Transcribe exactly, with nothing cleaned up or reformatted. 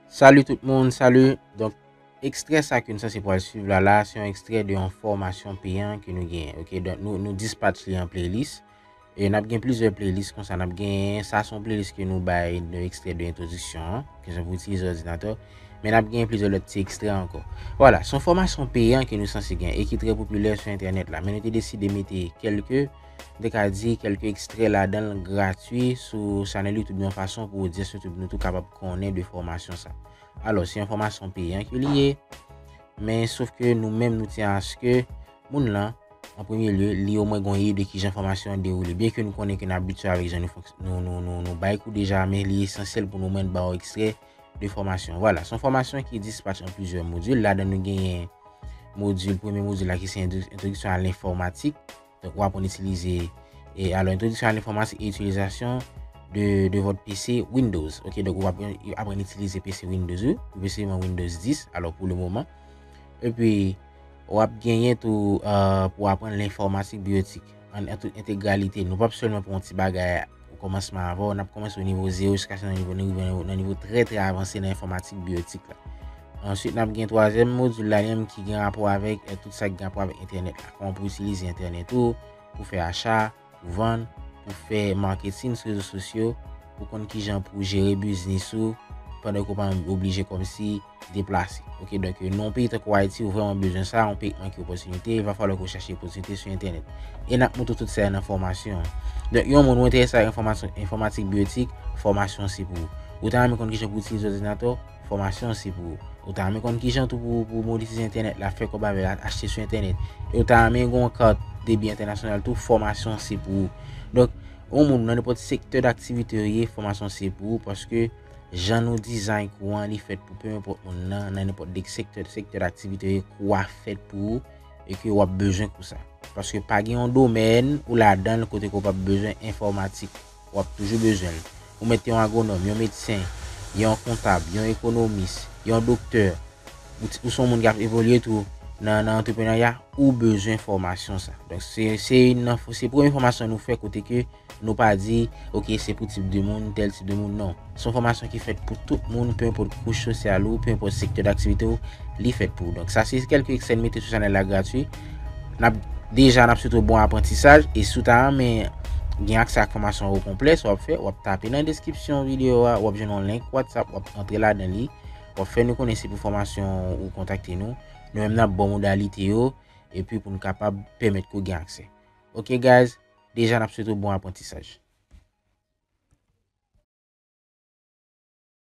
Salut tout moun, salut. Donk, ekstrè sa ke nou sanse pral swiv la la, se yon ekstrè de yon fòmasyon peyan ke nou genyen. Ok, donk nou, nou dispatch li an playlist. E n ap gen plizyè playlist konsa, n ap gen, sa se yon playlist ke nou bay de ekstrè de entwodiksyon an, ke jan pou itilize òdinatè. Men n ap gen plizyè lòt ti ekstrè ankò. Vwala, se yon fòmasyon peyan ke nou sanse gen e ki trè popilè sou entènèt la. Men nou te deside mete kèlke, m te ka di, kèlke ekstrè ladan l gratwi sou chanèl YouTube yon fason pou odyans YouTube nou tou kapab konnen de fòmasyon sa. Alò, se yon fòmasyon peyan ke li ye, men sof ke nou menm nou tyen aske moun lan, an premye lye, li omwen gen yon ide de kijan fòmasyon an dewoule. Byen ke nou konnen ke n abitye avèk jan nou, fonks- nou, nou, nou, nou bay kou deja, men li esansyèl pou nou omwen ba w ekstrè de fòmasyon. Vwala, se yon fòmasyon ki dispatch an plizyè modil. Ladan nou genyen modil, premye modil la ki se entro- entwodiksyon a lenfòmatik. Donk, w aprann itilize, e, alò, entwodiksyon a lenfòmatik e itilizasyon de, de vòt P C Windows. Ok, donk, w ap aprann itilize P C Windows ou, presizeman Windows dis, alò, pou le moman. Epi, w ap genyen tou, e, pou aprann lenfòmatik biyotik an, an tout entegralite. Nou p ap sèlman pran yon ti bagay o kòmansman avè w, n ap kòmanse o nivo zewo jiskaske nan nivo, nan nivo, nan nivo trè, trè avanse nan enfòmatik biyotik la. Answit, n ap gen twazyèm modil la, li menm ki gen rapò avèk, e, tout sa ki gen rapò avèk entènèt la. Kòman pou itilize entènèt ou, pou fè acha, pou vann, pou fè marketing sou rezo sosyo, pou konn kijan pou jere biznis ou, pandan ke w pa oblije kòmsi deplase. Ok, donk, nan yon peyi tankou Ayiti, ou vrèman bezwen sa, yon peyi ki manke opòtinite, il va falloir ke w chache opòtinite sou entènèt. E n ap montre tout sa nan fòmasyon an. Donk, yon moun ou enterese ak enfòmasyon, enfòmatik biyotik, fòmasyon se pou ou. Ou ta renmen konn kijan pou itilize òdinatè, fòmasyon se pou ou. Ou ta renmen konn kijan tou pou, pou monetize entènèt la, fè kòb avè l, achte sou entènèt. E ou ta renmen gen yon kat debi entènasyonal tou, fòmasyon se pou ou. Donk, yon moun nan nenpòt sektè daktivite ou ye, fòmasyon se pou ou, paske jan nou dizayn kou an, li fèt pou pe enpòt moun nan, nan nenpòt de sektè, sektè daktivite ou ye, kou a fèt pou ou, e ke w ap bezwen kou sa. Paske pa gen yon domèn ou ladan l kote ke w p ap bezwen enfòmatik. W ap toujou bezwen l. Ou mèt te yon agwonòm, yon medsen, yon kontab, yon ekonomis, yon doktè, ou, t- ou se yon moun k ap evolye tou nan, nan antreprenarya, ou bezwen fòmasyon sa. Donk, se, se youn nan, se premye fòmasyon nou fè kote ke nou pa di, ok, se pou tip de moun, tèl tip de moun, non. Se yon fòmasyon ki fèt pou tout moun, pe enpòt kouch sosyal ou, pe enpòt sektè daktivite ou, li fèt pou ou. Donk, sa se kèlke ekstrè n mete sou chanèl la gratwi. N ap, deja, n ap swete w bon aprantisaj, e si w ta renmen gen aksè ak fòmasyon an o konplè, sa w ap fè, w ap tape nan deskripsyon videyo a, w ap jwenn yon link WhatsApp, w ap antre ladan li, w ap fè nou konnen se pou fòmasyon ou kontakte nou. Nou menm n ap ba w modalite yo, epi pou n kapab pèmèt ke w gen aksè. Ok, guys, deja n ap swete w bon aprantisaj.